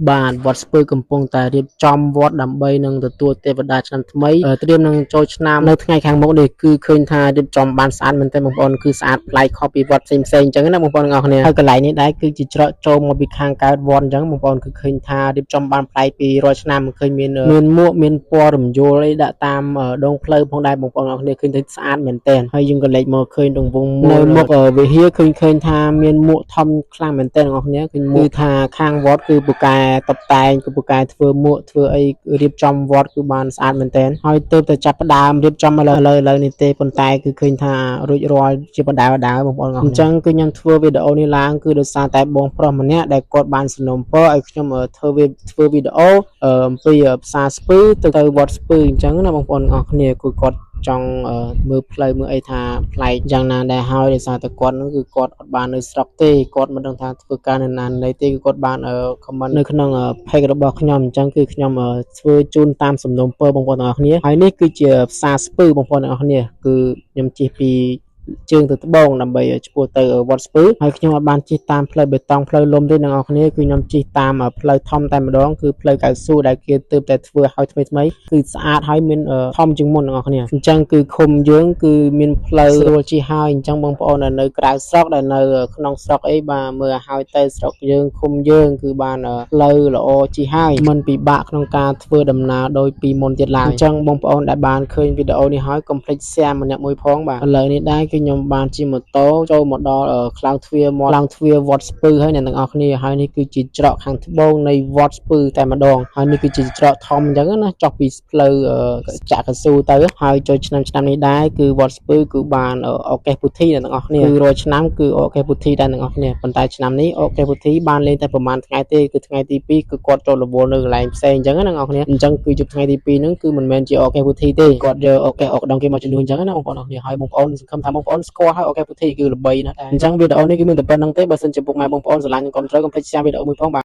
បាទវត្តស្ពឺកំពុងតែរៀបចំវត្តដើម្បីនឹងទទួលទេវតាឆ្នាំថ្មីត្រៀមនឹងចូលឆ្នាំនៅថ្ងៃខាងមុខនេះគឺឃើញថារៀបចំបានស្អាតមែនទែនបងប្អូនគឺស្អាតប្លែកខុសពីវត្តផ្សេងៗអញ្ចឹងណាបងប្អូនទាំងអស់គ្នាហើយកន្លែងនេះដែរគឺជាច្រកចូលមកពីខាងកើតវត្តអញ្ចឹងបងប្អូនគឺឃើញថារៀបចំបានប្លែកពីរាល់ឆ្នាំឃើញមានមានមួកមានពណ៌រំយោលអីដាក់តាមដងផ្លូវផងដែរបងប្អូនទាំងអស់គ្នាឃើញថាស្អាតមែនទែនហើយយើងក៏លេចមកឃើញរង្វង់មូលនៅមុខវិហារឃើញឃើញថាមានមួកធំខ្លាំងមែនទែនទាំងអស់គ្នាឃើញមួកគឺថាខាងវត្តគឺពូកែតបតែងគឺពូកែធ្វើមួកធ្វើអីរៀបចំវត្តគឺបានស្អាតមែនទែនហើយទើបតែចាប់ផ្ដើមរៀបចំឥឡូវឥឡូវឥឡូវនេះទេប៉ុន្តែគឺឃើញថារួចរាល់ជាបណ្ដើរដើរបងប្អូនទាំងអស់គ្នាអញ្ចឹងគឺខ្ញុំធ្វើវីដេអូនេះឡើងគឺដោយសារតែបងប្រុសម្នាក់ដែលគាត់បានសំណូមពរឲ្យខ្ញុំធ្វើវាធ្វើវីដេអូអំពីផ្សារស្ពឺទៅទៅវត្តស្ពឺអញ្ចឹងណាបងប្អូនទាំងអស់គ្នាគឺគាត់ចង់មើលផ្លូវមើលអីថាប្លែកយ៉ាងណាដែរហើយដោយសារតែគាត់នោះគឺគាត់អត់បាននៅស្រុកទេគាត់មិនដឹងថាធ្វើការនៅណាណីទេគឺគាត់បាន comment នៅក្នុង page របស់ខ្ញុំអញ្ចឹងគឺខ្ញុំធ្វើជូនតាមសំណូមពរបងប្អូនទាំងអស់គ្នាហើយនេះគឺជាផ្សារស្ពឺបងប្អូនទាំងអស់គ្នាគឺខ្ញុំជិះពីជើងទៅត្បូងដើម្បីឆ្ពោះទៅវត្តស្ពឺហើយខ្ញុំអត់បានជិះតាមផ្លូវបេតុងផ្លូវលំទេអ្នកនរគ្នាគឺខ្ញុំជិះតាមផ្លូវធំតែម្ដងគឺផ្លូវកៅស៊ូដែលគេទើបតែធ្វើឲ្យថ្មីថ្មីគឺស្អាតហើយមានធំជាងមុនអ្នកនរគ្នាអញ្ចឹងគឺឃុំយើងគឺមានផ្លូវស្រួលជិះហើយអញ្ចឹងបងប្អូនដែលនៅក្រៅស្រុកដែលនៅក្នុងស្រុកអីបាទមើលឲ្យហើយទៅស្រុកយើងឃុំយើងគឺបានផ្លូវល្អជិះហើយមិនពិបាកក្នុងការធ្វើដំណើរដោយពីមុនទៀតឡើយអញ្ចឹងបងប្អូនដែលបានឃើញវីដេអូនេះហើយកុំភ្លេច share ម្នាក់មួយផងបាទឥឡូវនេះដែរគឺខ្ញុំបានជិះម៉ូតូចូលមកដល់ខ្លោងទ្វារមាត់ខ្លោងទ្វារវត្តស្ពឺហើយអ្នកទាំងអស់គ្នាហើយនេះគឺជាច្រកខាងត្បូងនៃវត្តស្ពឺតែម្ដងហើយនេះគឺជាច្រកធំអញ្ចឹងណាចុះពីផ្លូវចាក់កស៊ូទៅហើយចូលឆ្នាំឆ្នាំនេះដែរគឺវត្តស្ពឺគឺបានអូកេសពុធីអ្នកទាំងអស់គ្នាគឺរាល់ឆ្នាំគឺអូកេសពុធីដែរទាំងអស់គ្នាប៉ុន្តែឆ្នាំនេះអូកេសពុធីបានលេងតែប្រហែលថ្ងៃទេគឺថ្ងៃទី2គឺគាត់ចូលរវល់នៅកន្លែងផ្សេងអញ្ចឹងណាអ្នកទាំងអស់គ្នាអញ្ចឹងគឺជប់ថ្ងៃទី2ហ្នឹងគឺមិនមែនជាអូកេសពុធីទេគាត់យកអូកេសអុកដងគេមកជំនួសអញ្ចឹងណាបងប្អូនអរគ្នាហើយបងប្អូនសង្ឃឹមថាបងប្អូនស្គាល់ហើយអូកេសពុធីគឺល្បីណាស់ដែរអញ្ចឹងវីដេអូនេះគឺមានតែប៉ុណ្្នឹងទេបើសិនជាពុកម៉ែបងប្អូនស្រឡាញ់និងគាំទ្រកុំភ្លេច share វីដេអូមួយផងបាទ។